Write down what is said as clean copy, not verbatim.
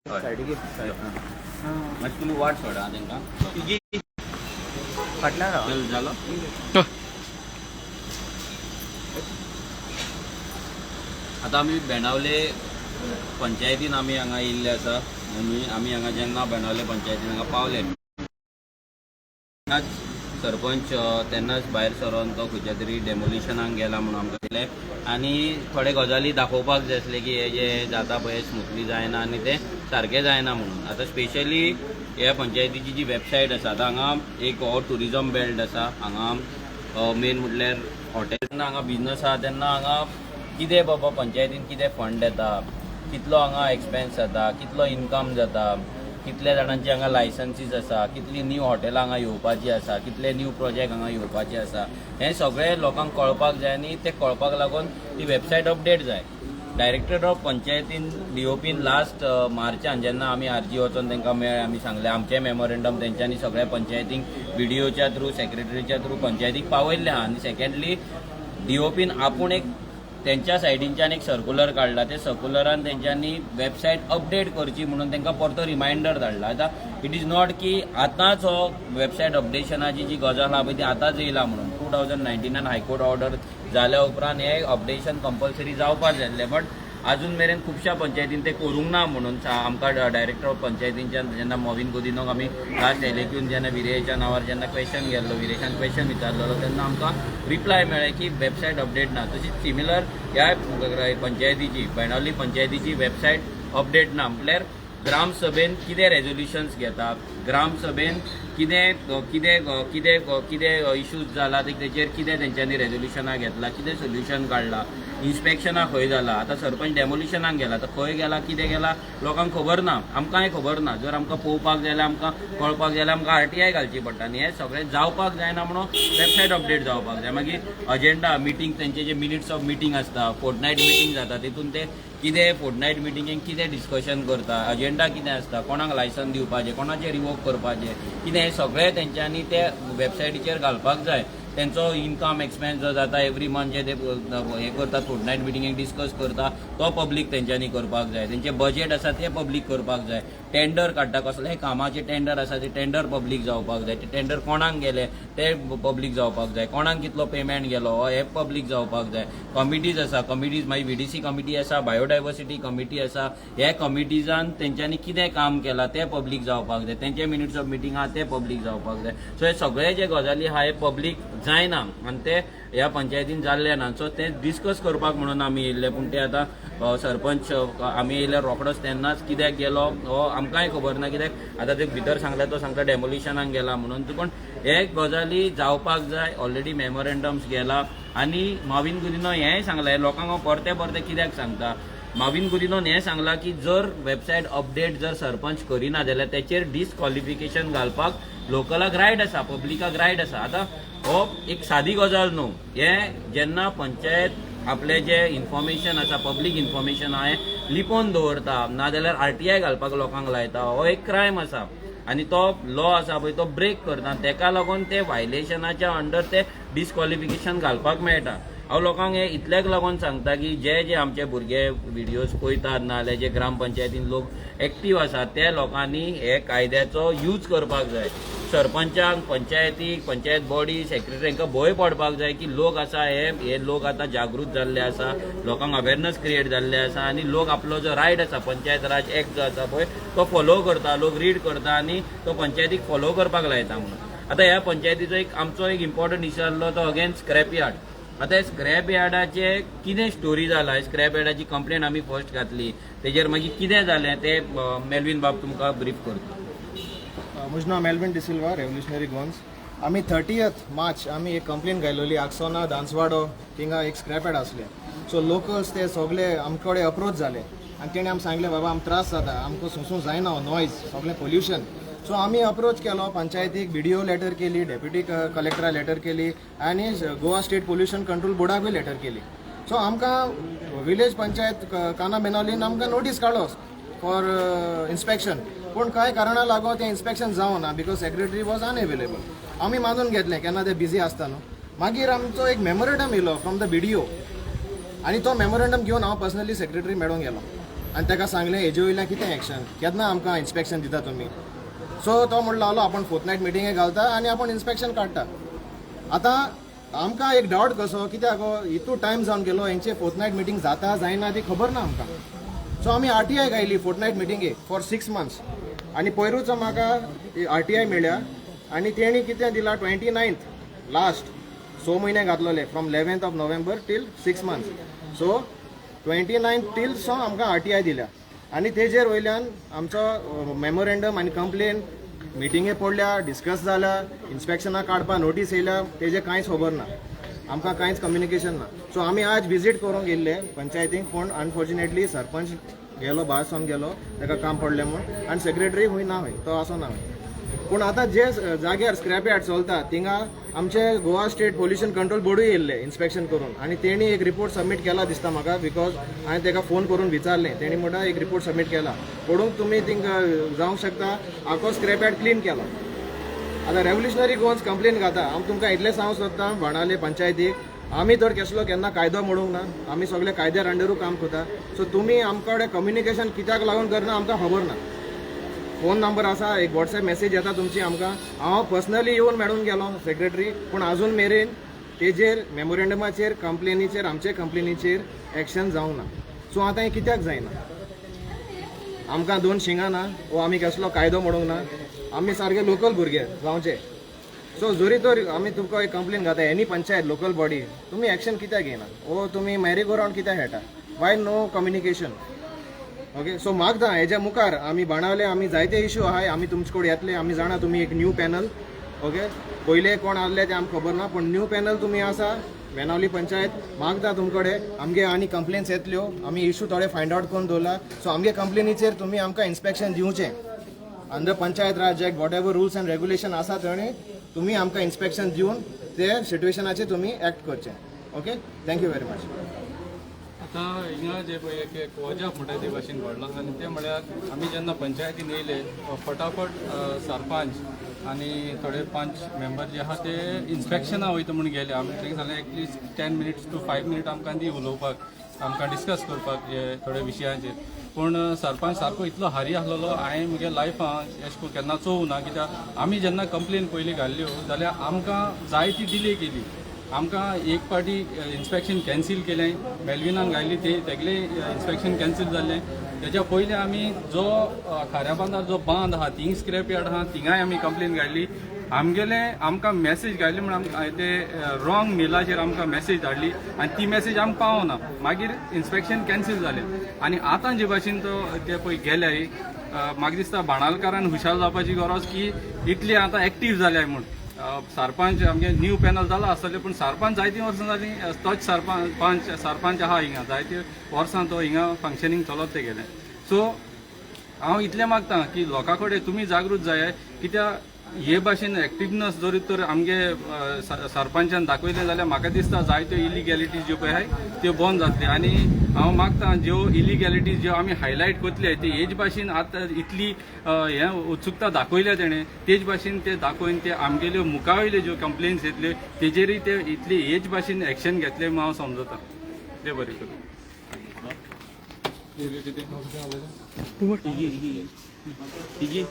सायडीक. मातशें तुमी वाट सोडा तांकां. फाटल्यान राव. चल, जालो. आतां आमी बेणावले पंचायतीन आमी हांगा येयल्ले आसा आनी आमी हांगा जेन्ना बेणावले पंचायतीन हांगा पावले तेन्नाच सरपंच तेन्नाच भायर सरोन तो खंयच्या तरी डेमोलिशनाक गेला म्हणून आमकां दिलें आनी थोडे गजाली दाखोवपाक जाय आसले की हे जे जाता पळय स्मुथली जायना आनी तें सारकें जायना म्हणून. आतां स्पेशली ह्या पंचायतीची जी वेबसायट आसा, आतां हांगा एक हो ट्युरिजम बेल्ट आसा. हांगा मेन म्हटल्यार हॉटेल. जेन्ना हांगा बिजनस आहा तेन्ना हांगा कितें बाबा पंचायतीन कितें फंड येता, कितलो हांगा एक्सपेन्स जाता, कितलो इन्कम जाता, कितल्या जाणांची हांगा लायसन्सीस आसा, कितली न्यू हॉटेलां हांगा येवपाची आसा, कितले न्यू प्रोजेक्ट हांगा येवपाचे आसा, हें सगळें लोकांक कळपाक जाय आनी तें कळपाक लागून ती वेबसायट अपडेट जाय. डायरेक्टर ऑफ पंचायतीन, डीओपीन लास्ट मार्चान जेन्ना आमी आरजी वचोन तांकां मेळ्ळे, आमी सांगलें, आमचें मेमोरेंडम तेंच्यांनी सगळ्या पंचायतींक बीडीओच्या थ्रू, सेक्रेटरीच्या थ्रू पंचायतीक पावयल्लें आहा. आनी सेकंडली, डीओपीन आपूण एक तेंच्या सायडीनच्यान एक सर्कुलर काडला. ते सर्कुलरान तेंच्यांनी वेबसायट अपडेट करची म्हणून तांकां परतो रिमायंडर धाडला. आतां it is not की आतांच हो वेबसायट अपडेशनाची जी गजाल आहा पळय ती आतांच येयला म्हणून. 2019 हायकोर्ट ऑर्डर जाल्या उपरांत हे अपडेशन कंपल्सरी जावपाक जाय आसलें, बट अजून मेरेन खुबश्या पंचायतीन ते करूंक ना म्हणून आमकां डायरेक्टर ऑफ पंचायतींच्यान जेन्ना मोविन गोदिनोक आमी लास्ट एलेक्यून जेन्ना विरेच्या नांवार जेन्ना क्वेश्चन गेल्लो, विरेशान क्वेश्चन विचारलेलो, तेन्ना आमकां रिप्लाय मेळ्ळें की वेबसायट अपडेट ना. तशीच सिमिलर ह्या पंचायतीची, बेणावली पंचायतीची वेबसायट अपडेट ना. म्हटल्यार ग्रामसभेन कितें रेजोल्युशन्स घेता, ग्रामसभेन कितें कितें कितें कितें इश्यूज जाला ते तेचेर कितें तेंच्यांनी रेजोल्युशनां घेतला, कितें सोल्युशन काडला, इन्स्पेक्शनां खंय जाला. आतां सरपंच डेमोलिशनाक गेला, आतां खंय गेला, कितें गेला, लोकांक खबर ना, आमकांय खबर ना. जर आमकां पळोवपाक जाय जाल्यार, आमकां कळपाक जाय जाल्यार आमकां आरटीआय घालची पडटा आनी हें सगळें जावपाक जायना म्हणून वेबसायट अपडेट जावपाक जाय. मागीर अजेंडा मिटींग, तेंचे जे मिनिट्स ऑफ मिटींग आसता, फोर्टनायट मिटींग जाता, तितून ते कितें फोर्टनायट मिटिंगेक कितें डिस्कशन करता, अजेंडा कितें आसता, कोणाक लायसन दिवपाचें, कोणाचें रिवोक करपाचें, कितें, हें सगळें तेंच्यांनी ते वेबसायटीचेर घालपाक जाय. तेंचो इन्कम एक्सपेन्स जो जाता एवरी मंथ, जे ते हे करतात, फोर्टनायट मिटिंगेक डिस्कस करता, तो पब्लीक तेंच्यांनी करपाक जाय. तेंचें बजेट आसा तें पब्लीक करपाक जाय. टेंडर काडटा, कसलेय कामाचे टेंडर आसा ते टेंडर पब्लीक जावपाक जाय. ते टेंडर कोणाक गेले ते पब्लीक जावपाक जाय. कोणाक कितलो पेमेंट गेलो हे पब्लीक जावपाक जाय. कमिटीज आसा, कमिटीज मागीर व्हीडीसी कमिटी आसा, बायोडायवर्सिटी कमिटी आसा, हे कमिटीजान तेंच्यांनी कितें काम केलां तें पब्लीक जावपाक जाय. तेंचे मिनिट्स ऑफ मिटींग आहा ते पब्लीक जावपाक जाय. सो हे सगळे जे गजाली आहा हे पब्लीक जायना आनी ते ह्या पंचायतीन जाल्ले ना. सो ते डिस्कस करपाक म्हणून आमी येयल्ले, पूण ते आतां सरपंच आमी येयल्यार रोखडोच तेन्नाच कित्याक गेलो हो आमकांय खबर ना. कित्याक आतां ते भितर सांगले, तो सांगता डेमोलिशनाक गेला म्हणून. पूण हे गजाली जावपाक जाय. ऑलरेडी मेमोरेंडम्स गेला आनी माविन गुदिनो हेंय सांगलें लोकांक. हांव परते परते कित्याक सांगता, माविन गुदिनोन हें सांगलां की जर वेबसायट अपडेट जर सरपंच करिना जाल्यार तेचेर डिसक्वॉलिफिकेशन घालपाक लोकलाक रायट आसा, पब्लिकाक रायट आसा. आतां हो एक सादी गजाल न्हू. हें जेन्ना पंचायत आपलें जें इन्फॉर्मेशन आसा, पब्लीक इन्फॉर्मेशन आहा, हें लिपोवन दवरता, नाजाल्यार आरटीआय घालपाक लोकांक लायता, हो एक क्रायम आसा आनी तो लॉ आसा पळय तो ब्रेक करता. तेका लागून ते व्हायलेशनाच्या अंडर ते डिसक्वॉलिफिकेशन घालपाक मेळटा. हांव लोकांक हे इतल्याक लागून सांगता की जे जे आमचे भुरगे व्हिडियोज पळयतात, नाजाल्यार जे ग्रामपंचायतीन लोक एक्टीव आसात, ते लोकांनी हे कायद्याचो यूज करपाक जाय. सरपंचांक, पंचायतीक, पंचायत बॉडी, सेक्रेटरी हांकां भंय पडपाक जाय की लोक आसा हे हे लोक आतां जागृत जाल्ले आसा, लोकांक अवेरनस क्रिएट जाल्ले आसा आनी लोक आपलो जो रायट आसा, पंचायत राज एक्ट जो आसा पळय तो फॉलो करता, लोक रीड करता आनी तो पंचायतीक फॉलो करपाक लायता म्हणून. आतां ह्या पंचायतीचो एक आमचो एक इम्पॉर्टंट इश्यू आसलो तो अगेन स्क्रॅप यार्ड. आतां स्क्रॅप यार्डाचे कितें स्टोरी जाला, स्क्रॅप यार्डाची कंप्लेन आमी फर्स्ट घातली, तेजेर मागीर कितें जालें तें मेल्वीन बाब तुमकां ब्रीफ करता. म्हजें नांव मेल्विन डिसिल्वा, रेव्होल्युशनरी गोवन्स. आमी 30 मार्च आमी एक कंप्लेन घायलोली. आक्सोना दांसवाडो थिंगा एक स्क्रॅप यार्ड आसलें. सो लोकल्स ते सगळे आमचे कडेन अप्रोच जाले आनी तेणी आमकां सांगलें, बाबा, आमकां त्रास जाता, आमकां सोंसूंक जायना नॉयज, सगळें पोल्युशन. सो आमी अप्रोच केलो पंचायतीक, बीडीओ लेटर केली, डेप्युटी कलेक्टरा लेटर केली आनी गोवा स्टेट पोल्युशन कंट्रोल बोर्डाकूय लेटर केली. सो आमकां विलेज पंचायत काना बेनावलीन आमकां नोटीस काडलो फॉर इन्स्पेक्शन, पूण कांय कारणा लागून तें इन्स्पेक्शन जावना because secretary was unavailable. आमी मानून घेतलें, केन्ना ते बिजी आसता न्हू. मागीर आमचो एक मेमोरेंडम येयलो फ्रॉम the BDO आनी तो मेमोरेंडम घेवन हांव पर्सनली सेक्रेटरी मेळोंक गेलो. आनी ताका सांगलें हेजे वयल्यान कितें एक्शन, केन्ना आमकां इन्स्पेक्शन दिता तुमी. सो तो म्हणलो लागलो आपण फोर्थ नायट मिटींगे घालता आनी आपण इन्स्पेक्शन काडटा. आतां आमकां एक डावट कसो कित्याक गो, इतू टायम जावन गेलो, हेंचे फोर्थ नायट मिटींग जाता जायना ती खबर ना आमकां. सो आमी आरटीआय घायली फोर्थ नायट मिटींगे फॉर 6 मंथ्स आनी पयरूच म्हाका आरटीआय मेळ्ळ्या आनी तेणी कितें दिला, 29th last 6 म्हयने घातलेले, from 11th of November till 6 months. So 29 till so आमकां आरटीआय दिल्या आनी तेजेर वयल्यान आमचो मेमोरेंडम आनी कंप्लेन मिटिंगे पडल्या, डिस्कस जाल्या, इन्स्पेक्शनां काडपा नोटीस येयल्या, तेजें कांयच खबर ना आमकां, कांयच कम्युनिकेशन ना. सो आमी आज विजीट करूंक येयल्ले पंचायतीक, पूण अनफॉर्च्युनेटली सरपंच गेलो, भायर सोन गेलो, ताका काम पडलें म्हूण, आनी सेक्रेटरी खूंय ना, खंय तो आसो ना खंय. पूण आतां जे जाग्यार स्क्रॅप यार्ड चलता थिंगा आमचे गोवा स्टेट पोल्युशन कंट्रोल बोर्डूय येयल्ले इन्स्पेक्शन करून आनी तेणी एक रिपोर्ट सबमीट केला दिसता म्हाका, because हांवें ताका फोन करून विचारलें, तेणी म्हणटा एक रिपोर्ट सबमीट केला. पळोवंक तुमी थिंगा जावंक शकता, आखो स्क्रॅप यार्ड क्लीन केला. आतां रेव्होल्युशनरी गोवन्स कंप्लेन घाता. हांव तुमकां इतलें सांगूंक सोदता, बाणावले पंचायतीक आमी तर केसलो केन्ना कायदो मोडूंक ना, आमी सगळे कायद्या अंडरूय काम करता. सो तुमी आमकां कडेन कम्युनिकेशन कित्याक लागून करना आमकां खबर ना. फोन नंबर आसा, एक वॉट्सएप मेसेज येता तुमची आमकां. हांव पर्सनली येवन मेळून गेलो सेक्रेटरी, पूण अजून मेरेन तेजेर मेमोरेंडमाचेर, कंप्लेनीचेर, आमचे कंप्लेनीचेर एक्शन जावंक ना. सो आतां हें कित्याक जायना? आमकां दोन शिंगां ना वो आमी कसलो कायदो मोडूंक ना, आमी सारके लोकल भुरगे गांवचे. सो जरी तर आमी तुमकां एक कंप्लेन घाता, एनी पंचायत लोकल बॉडी, तुमी एक्शन कित्याक घेयना वो तुमी मॅरी गो रावंड कित्याक खेळटा? Why no communication? Okay, so मागता हेज्या मुखार आमी बाणावले आमी जायते इशू आहाय, आमी तुमचे कडेन येतले. आमी जाणा तुमी एक न्यू पॅनल, ओके, पयले कोण आहले ते आमकां खबर ना, पूण न्यू पॅनल तुमी आसा बेनावली पंचायत. मागता तुमकडे आमगे आनी कंप्लेन्स येतल्यो, आमी इशू थोडे फायंड आवट करून दवरला. सो आमगे कंप्लेनीचेर तुमी आमकां इन्स्पेक्शन दिवचें under Panchayat Raj Act, whatever rules and regulation आसा तेणे तुमी आमकां इन्स्पेक्शन दिवन ते सिट्युएशनाचेर तुमी एक्ट करचें. Okay, thank you very much. आतां हिंगा जे पळय एक एक वजाप म्हणटा ते भाशेन घडलां आनी तें म्हळ्यार आमी जेन्ना पंचायतीन येयले फटाफट सरपंच आनी थोडे पंच मेंबर जे आहा ते इन्स्पेक्शना वयता म्हूण गेले. आमी तांकां सांगलें at least 10 minutes to 5 minute आमकां दी उलोवपाक, आमकां डिस्कस करपाक हे थोडे विशयांचेर. पूण सरपंच सारको इतलो हारी आसलेलो, हांवें म्हगे लायफान एशें करून केन्ना चोवूं ना. कित्याक आमी जेन्ना कंप्लेन पयलीं घाल्ल्यो जाल्यार आमकां जायती डिले केली. आमकां एक पाटी इन्स्पेक्शन कॅन्सील केलें, मेलविनान घायली ते तेगले इन्स्पेक्शन कॅन्सील जाल्लें. तेच्या पयलीं आमी जो खाऱ्या बांदार जो बांद आहा थिंग स्क्रॅप यार्ड आहा थिंगाय आमी कंप्लेन घायली. आमगेले आमकां मॅसेज घायली म्हूण आमकां ते रॉंग मेलाचेर आमकां मॅसेज धाडली आनी ती मॅसेज आमकां पावना, मागीर इन्स्पेक्शन कॅन्सील जालें. आनी आतां जे भाशेन तो ते पळय गेले, म्हाका दिसता बाणालकारान हुशार जावपाची गरज की इतली आतां एक्टीव जाल्या म्हूण. सरपंच आमगे न्यू पॅनल जाला आसतलें, पूण सरपंच जायतीं वर्सां जालीं तोच सरपंच पंच सरपंच आहा हिंगा, जायतीं वर्सां तो हिंगा फंक्शनींग चलत ते गेलें. सो हांव इतलें मागता की लोकां कडेन तुमी जागृत जाय, कित्याक हे भाशेन एक्टिवनस जरी तर आमगे सरपंचान दाखयलें जाल्यार म्हाका दिसता जायत्यो इलिगॅलिटीज ज्यो पळय आहाय त्यो बंद जातल्यो. आनी हांव मागता ज्यो इलिगॅलिटीज ज्यो आमी हायलायट करतले ते हेच भाशेन आतां इतली हें उत्सुकता दाखयल्या तेणें, तेच भाशेन ते दाखोवन ते आमगेल्यो मुखावयल्यो ज्यो कंप्लेन्स येतल्यो तेजेरूय ते इतली हेच भाशेन एक्शन घेतले म्हूण हांव समजता. देव बरें करूं. तिगी.